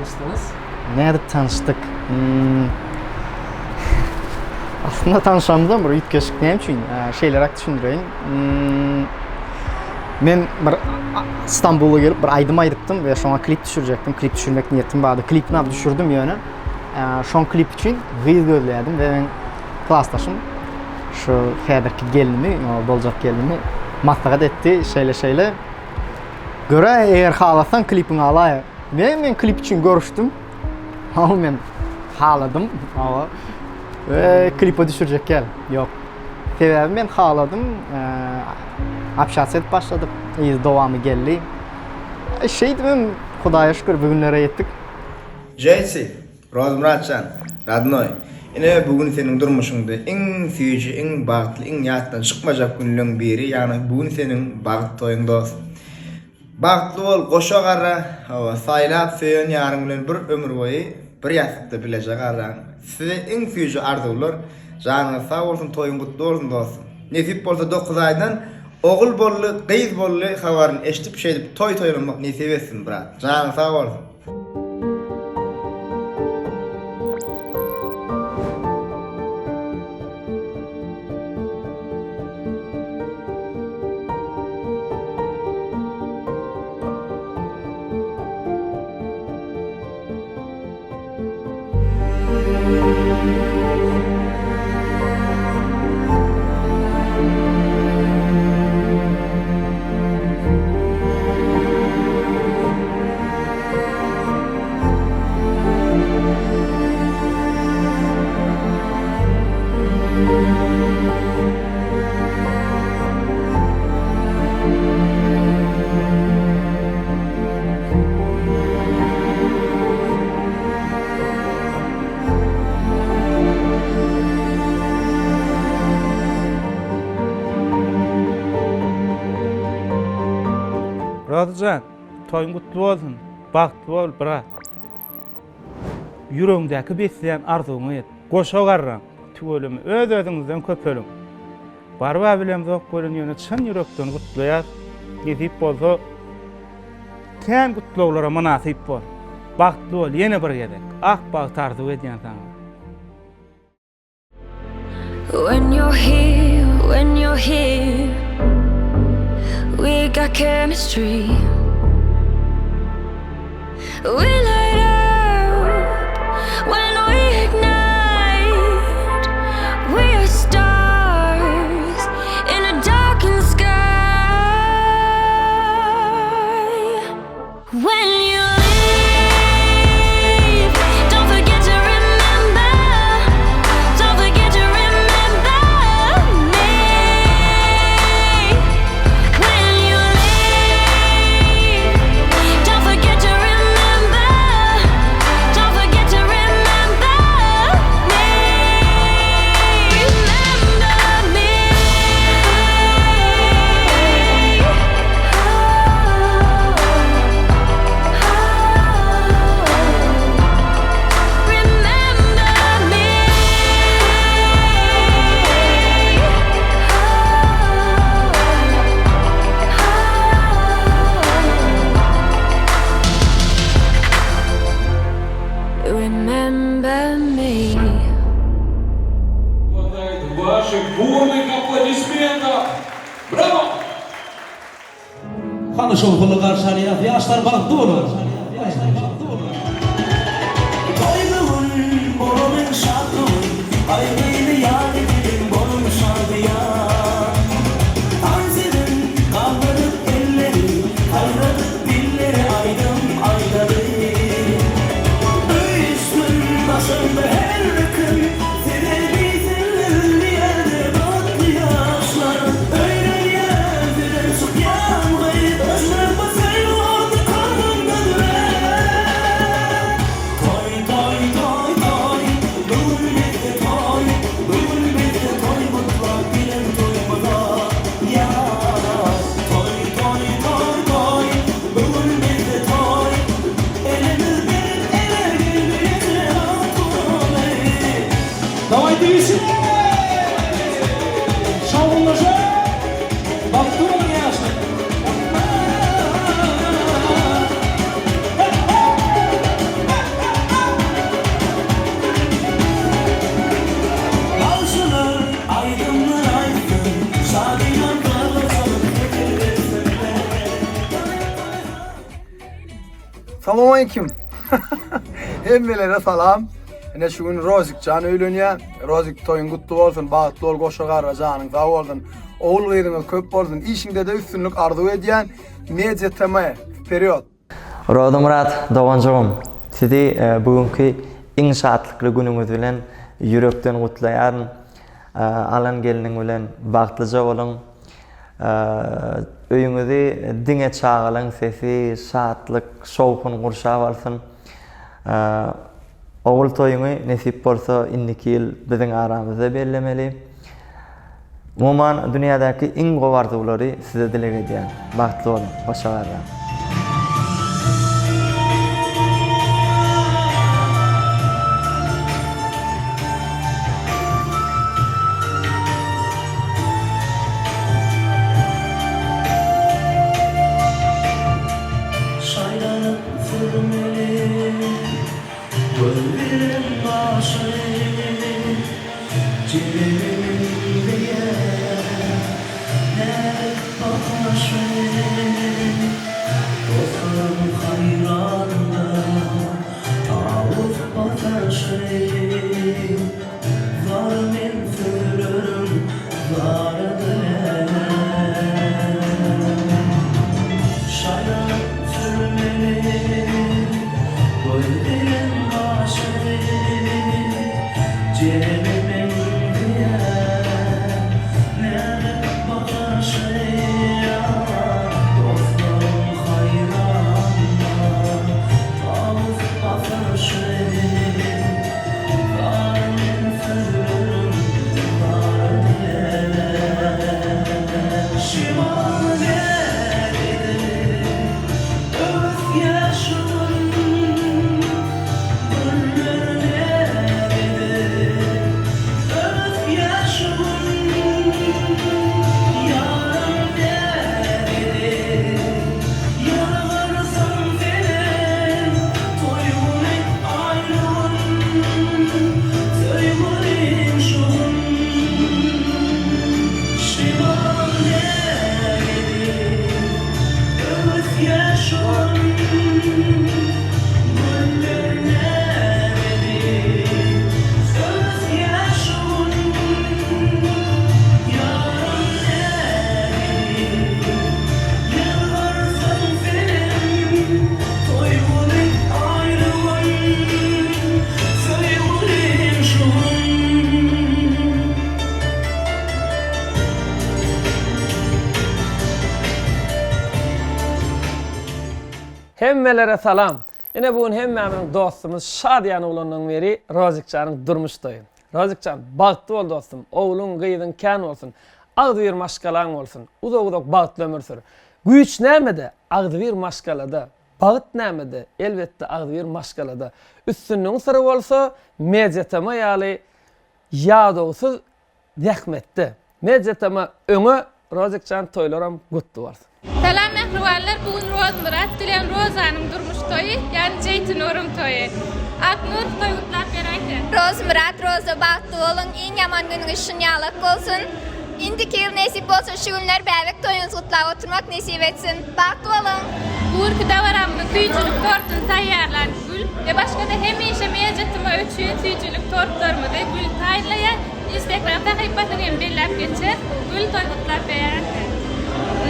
tanyşdyňyz? Nädip tanyşdyk? Hmm. Aslynda tanyşanymyzam bir üýtgeşik näme üçin? Şeýleräk düşündireýin. Hmm. Men bir Stambula gelip bir aýdym aýdypdym we şoňa klip düşürjekdim. Klip düşürmek niýetim bardy. Klipini hem düşürdim ýöne. Şoň klip üçin gyz gözleýärdim we men klasdaşym şu häzirki gelnimi, boljak gelnimi maslahat etdi. Şeýle-şeýle. Göräý, eger halasaň klipiňi alaý. Men men klip üçin görüşdim. Hawa men haladym. Hawa. We klipe düşürjek gel. Ýok. Sebäbi men haladym. Общаться edip başladyk. Yz dowamy geldi. Şeýdibem Hudaýa şükür bu günlere ýetdik. Jeýsi, Rozmyratjan, radnoý, ine bu gün seniň durmuşyňda iň süýji, iň bagtly, iň ýatdan çykmajak günleň biri, ýagny bu gün seniň bagt toýuň dost. Bagtly bol, goşa garra, hawa, saýlap söýen ýaryň bilen bir ömür boýy bir ýassykda bileje garraň. Size iň süýji arzuwlar, janyňyz sag bolsun, toýuň gutly bolsun dostum. Nesip bolsa dokuz aýdan ogul boldy, gyz boldy habaryny eşidip şeýdip toý toýlamak nesip etsin brat. Janyň sag bolsun. Rozyjan, toýuň gutly bolsun, bagtly bol, brat. Ýüregiňdäki besleýän arzuwyňa ýet. Goşa garraň, tüweleme, öz-özüňizden köpeliň. Barba bilemzok welin ýöne çyn ýürekden gutlaýas. Nesip bolsa kän gutlaglara mynasyp bol. Bagtly bol ýene bir gezek. Ak bagt arzuw edýän saňa. When you're here, when you're here, we got chemistry. We light up when we ignite. We are stars in a darkened sky. When you leave, don't forget to remember. Don't forget to remember me. When you leave, don't forget to remember. Don't forget to remember me. Remember me. Remember me. Remember me. Хватает ваших бурных аплодисментов. Браво! Hany şowhunly garşy alýas ýaşlar bagtly boluň. Toý bu gün, bolalyň şat bu gün, Gaýgyny ýat edeliň, boluň şadyýan. Tans ediň, galdyryp elleri, Saýradyp dilleri aýdym aýdaly. Üýşsün daşynda her kim, Size diýsinler ýerde bagtly ýaşlar. Öýlenýän sizden çykýan gyz, Öçmez bu söýgi ody kalbymda duran. Salowmaleýkim. Hemmelere salam. Ine şu gün Rozikjan öýlenýär. Rozik toýuň gutly bolsun, bagtly bol, goşa garra janyň sag bolsun. Ogul gyzyňyz köp bolsun. Işiňde-de üstünlik arzuw edýän. Media TM. Wperýod. Rozymyrat doganjygym, sizi bu günki iň şatlykly günüňiz bilen ýürekden gutlaýaryn. Alan gelniň bilen bagtlyja boluň. Öýüňizi diňe çagalaň sesi, şatlyk, şowhun gurşap alsyn. Ogul toýuňy nesip bolsa indiki ýyl biziň aramyzda bellemeli. Umuman dünýädäki iň gowy arzuwlary size dileg edýän. Bagtly boluň. Hoşa galyň. Şaýlanyp sürmeli göz bilen gaşy Jebimiň beýer näzik bakaşy Dostlarym haýranda tawus basaşy Zar men sözlerim zara döner. Şaýat sürmeli göz bilen gaşy Jelebe meňzeýär näzik bakaşy Dostlarym haýranda tawus basaşy. Toý güni aýly gün, söýgülim şu gün. Şemal nägedi, öwüsýär şu gün. Güller nägedi, öwüsýär şu gün. Ýarym nägedi, Ýalbarsaň senem toý güni aýly gün söýgülim şu gün. Hemmelere salam! Ine bu gün hemmämiziň dostumyz şadyýan oglanlaryň biri Rozikjanyň durmuş toýy. Rozikjan bagtly bol dostum, ogluň gyzyň kän bolsun, agzybir maşgalaň bolsun, uzak uzak bagtly ömür sür. Güýç nämede? Agzybir maşgalada. Bagt nämede? Elbetde agzybir maşgalada. Üstünligiň syry bolsa Media-TM ýaly ýadawsyz zähmetde. Media-TM öňe Rozikjan toýlaram gutly bolsun. Salam mähribanlar bu gün Rozmyrat bilen Rozanyň durmuş toýy ýagny Jeýtinuryň toýy. Aknur toý gutlap beräýse. Rozmyrat Roza bagtly boluň iň ýaman günüňiz şunýalak bolsun. Indiki ýyl nesip bolsa şu günler bäbek toýuňyzy gutlap oturmak nesip etsin. Bagtly boluň! Bu günki dabaramyzyň süýjülik tortuny taýýarlan Gül we başga-da hemişe Media TM üçin süýjülik tortlarymyzy Gül taýynlaýar. Instagram sahypasyny hem belläp geçer. Gül toý gutlap beýärse.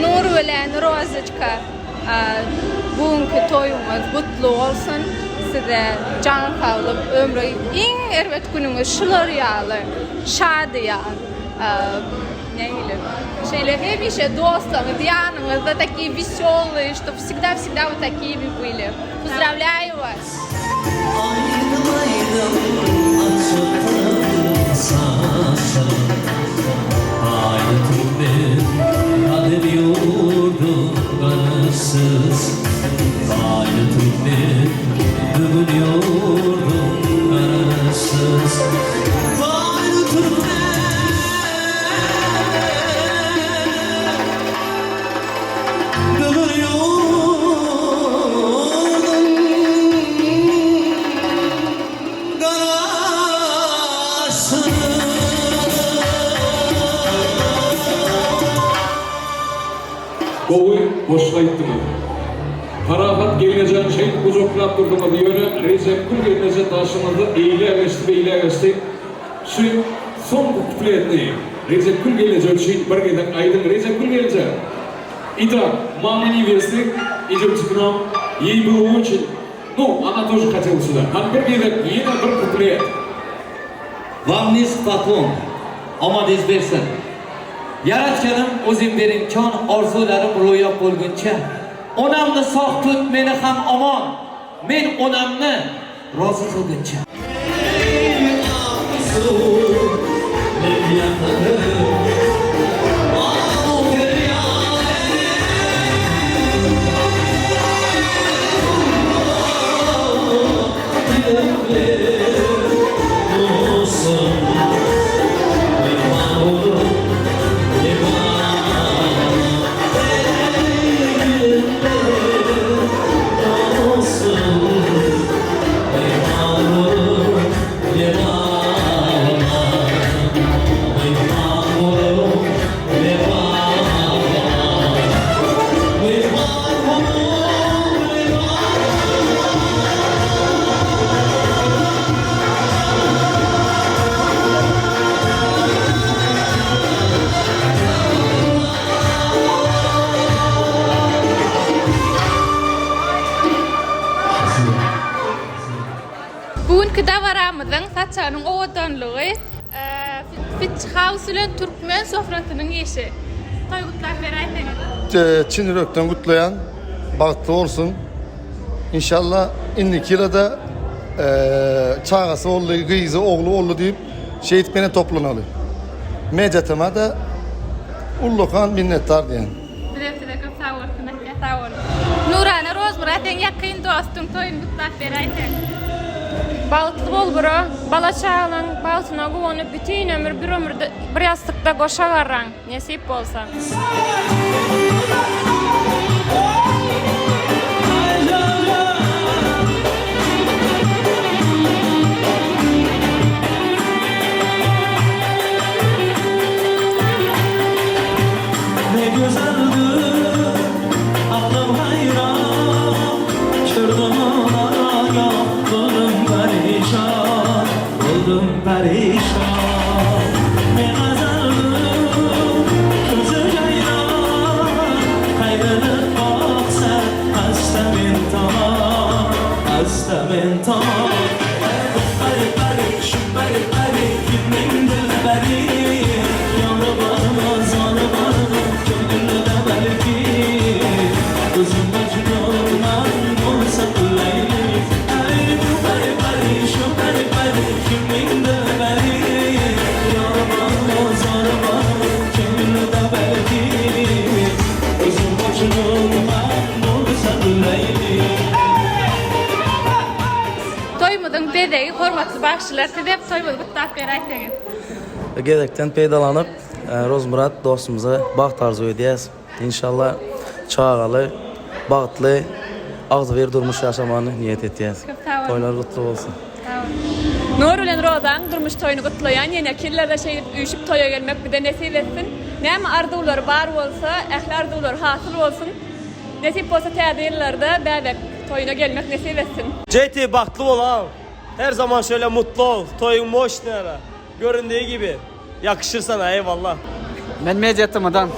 Nur bilen Rozyçka bu günki toýuňyz gutly bolsun size jan saglyk ömre iň erbet günüňiz şular ýaly şadyýan nähili şeýle hemişe dostlaryňyz ýanyňyzda takiý weselый чтоб всегда всегда вы takimi byli pozdrawlýaýu was. Aýdym aýdym açypdyr saçlar Aýly türkmen gadym ýurdum Garaşsyz Aýly türkmen bu gün ýurdum Garaşsyz Aýly türkmen Bu gün ýurdum Garaşsyz. Gowy goşgy aýtdyňyz. Parahat gelnejäni şeýdip gujaklap durduňyz, ýöne Rejepgül gelneje daşyňyzda eýlä geçdi, beýlä geçdi. Şu soňky kupletini Rejepgül gelneje üçin bir gezek aýdyň. Rejepgül gelneje, Итак, мама невесты, идемте к нам. Ей было очень, ну, она тоже хотела сюда. Hany bir gezek ýene bir kuplet. Вам низкий поклон. Omadingiz bersin. Yaratganim o'zing ber imkon, orzularim ro'yob bo'lguncha. Onamni sog' tut, meni ham omon. Men onamni rozi qilguncha. Bu günki dabaramyzyň saçagynyň owadanlygy Fitch House bilen türkmen sofrasynyň işi. Toý gutlap beräýseňiz. Çyn ýürekden gutlaýan bagtly bolsun. Inşallah indiki ýyla-da çagasy boldy, gyzy, ogly boldy diýip şeýdip ýene toplanaly. Media TM-da ullakan minnetdar diýen. Bizem size köp sag bolsun aýtýas sag boluň. Nurana Rozmyrat seň ýakyn dostuň toýuny gutlap beräýseň. Bagtly bol bro. Bala çagalaň bagtyna guwanyp bütin ömür bir ömürde bir ýassykda goşa garraň. Nesip bolsa. Toýumyzyň bezegi hormatly bagşylar sizem toýumyzy gutlap beräýseňiz. Gezekden peýdalanyp Rozmyrat dostumyza bagt arzuw edýäs. Inşallah çagaly, bagtly, agzybir durmuş ýaşamagyny niýet etýäs. Köp sag boluň. Toýlar gutly bolsun. Sag boluň. Nur bilen Rozaň durmuş toýuny gutlaýan ýeneki ýyllarda şeýdip üýşüp toýa gelmek bize nesip etsin. Näme arzuwlary bar bolsa ähli arzuwlary hasyl bolsun. Nesip bolsa täze ýyllarda bäbek toýuna gelmek nesip etsin. JT bagtly bol agam. Her zaman şöyle mutlu ol. Toýuň moşny ara. Göründüği gibi. Yakışır sana eyvallah. Men Media TM-dan.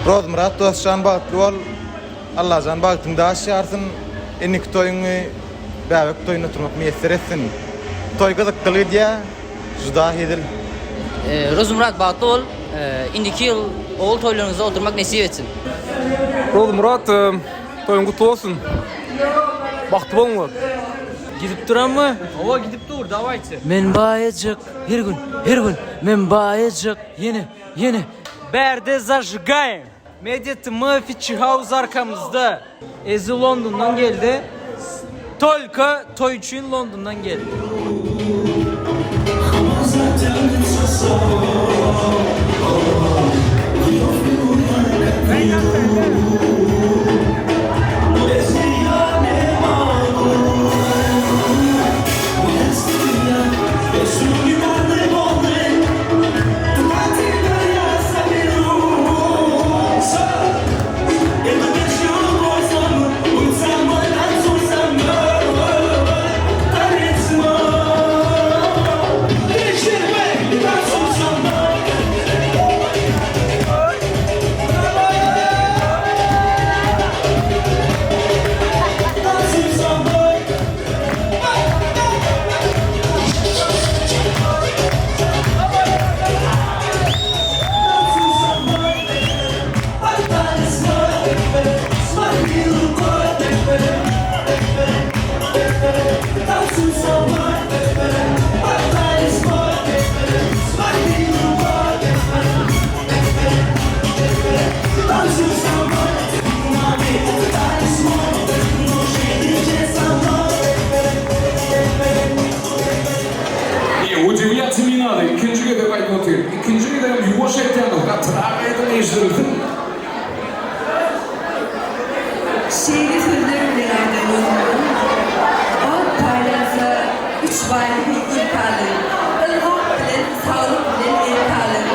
Rozmyrat dostjan bagtly bol. Allajan bagtyň daş ýarsyn. Indiki toýuňy bäbek toýunda oturmak miýesser etsin. Toý gyzykdyl gidýä. Juda hezil. Rozmyrat bagtly bol. Indiki ýyl ogul toýlaryňyzda oturmak nesip etsin. Rozmyrat toýuň gutly bolsun. Bagtly boluňlar. Gidip duranmy? Hawa gidip dur dawayçy. Men baýajyk her gün her gün men baýajyk ýene ýene. Bärde zažigaýem. Media TM Fiçi House arkamyzda. Ezi Londondan geldi. Tolko toý üçin Londondan geldi. Ne udivlýatsa ne nada, ikinji gezek aýdyp otyryn. Ikinji gezegem ýuwaş aýtýaňyz, gatyrak aýdyň eşidilsin. Şeýle sözler bilen aýdan ýollaryň Bagt paýlansa, üç baýlygy ilk alyň. Ylgap bilen, saglyk bilen erk alyň.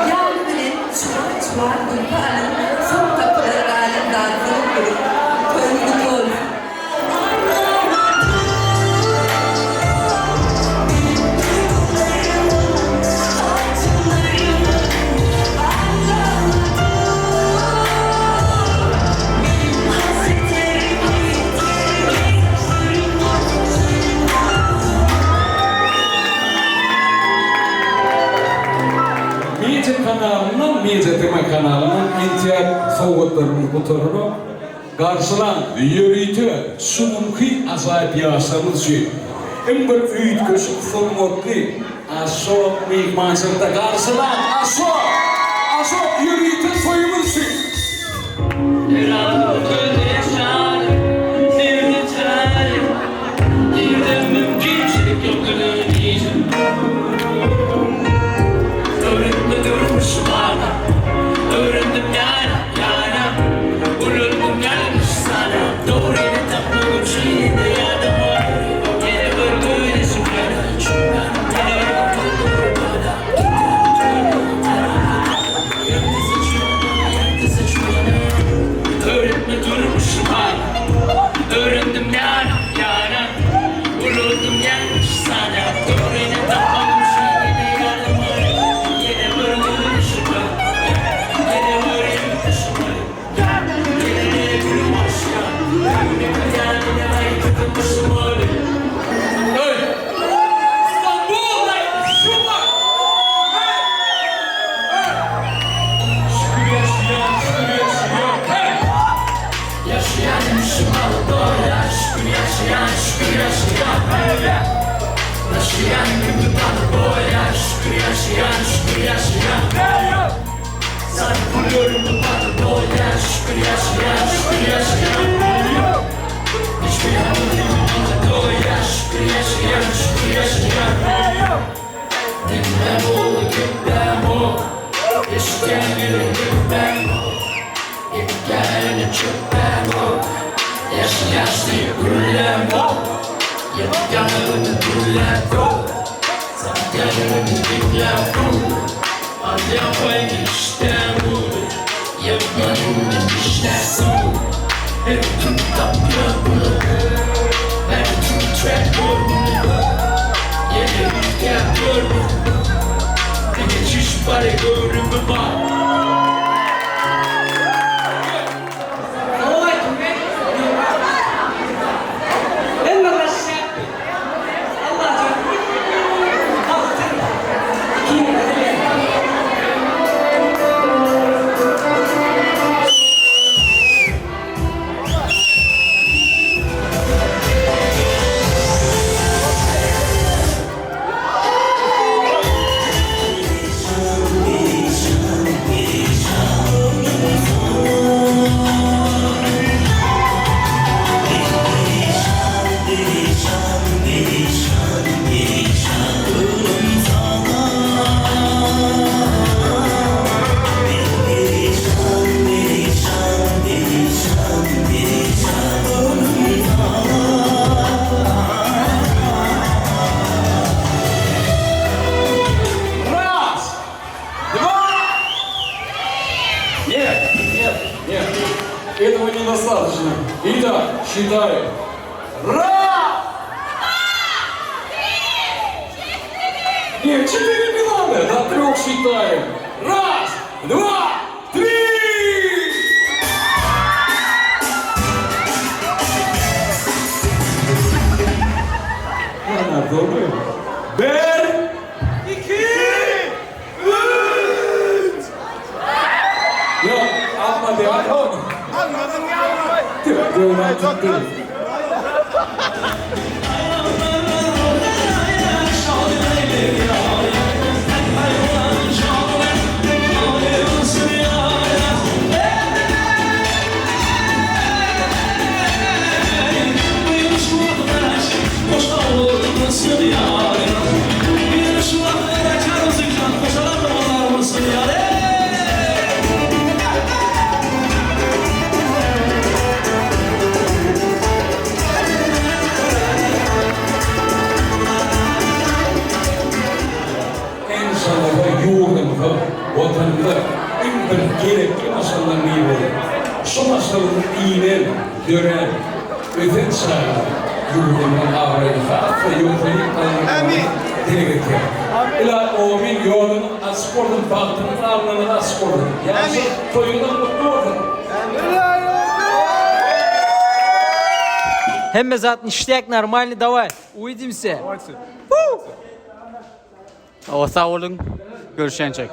Ýany bilen çuwal-çuwal gülki alyň, Soň tapylar galan zatlaryň biliň. Toýuň gutly bolsun! Media kanalyndan Media TM kanalyndan entäk sowgatlarymyz gutaranok. Garşylaň ýörite şu günki ajaýyp ýaşlarymyz üçin iň bir üýtgeşik sowgatly Aşok myhmançylykda garşylaň Aşok! Aşok ýörite toýumyz üçin. Считаем. Raz! Нет, четыре не надо. До трех считаем. Раз, два, три! Bir, iki, üç. Ýok, almady. Almadyň ýa. Döwran tutdy. Enşalla ýurdumyza, Watanymyza iň bir gerekli maşgalalaryň biri bolar. Şu maşgalada inen, dörän, ösen çagalar ýurdumyzyň abraýyny has-da ýokaryk galdyrmagyny dileg etýän. Ila omyn ýoluňyz açyk bolsun, bagtyňyz alnyňyz açyk bolsun. Ýagşy toýuňyzam gutly bolsun. Hemme zat niştýak normalny daway uwidimse. Hawa sag boluň görüşýänçäk.